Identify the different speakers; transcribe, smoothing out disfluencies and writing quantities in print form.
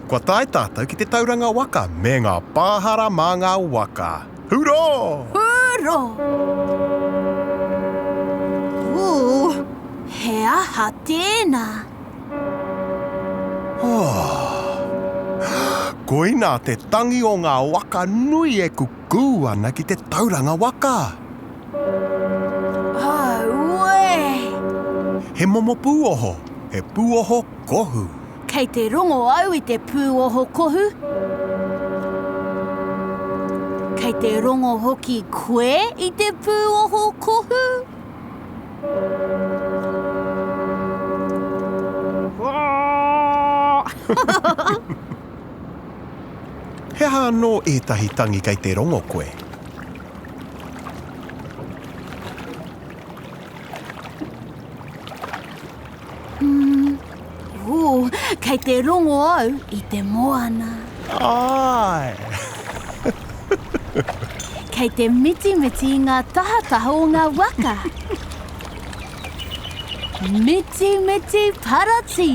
Speaker 1: Kua tae tātou ki te tauranga waka me ngā pāhara mā ngā waka. Hurō!
Speaker 2: Hurō! Ū, he aha tēnā?
Speaker 1: Oh. Koinā te tangi o ngā waka nui e kukū ana ki te tauranga waka.
Speaker 2: Auē!
Speaker 1: He momo pūoho, he pūoho kohu.
Speaker 2: Kei te rongo au i te pūoho kohu. Kei te rongo hoki koe i te pūoho kohu?
Speaker 1: He aha anō ētahi tangi kei te rongo koe?
Speaker 2: Ū, kei te rongo au i te moana.
Speaker 1: Āe!
Speaker 2: Kei te mitimiti i ngā tahataha o ngā waka. Mitimiti paratī!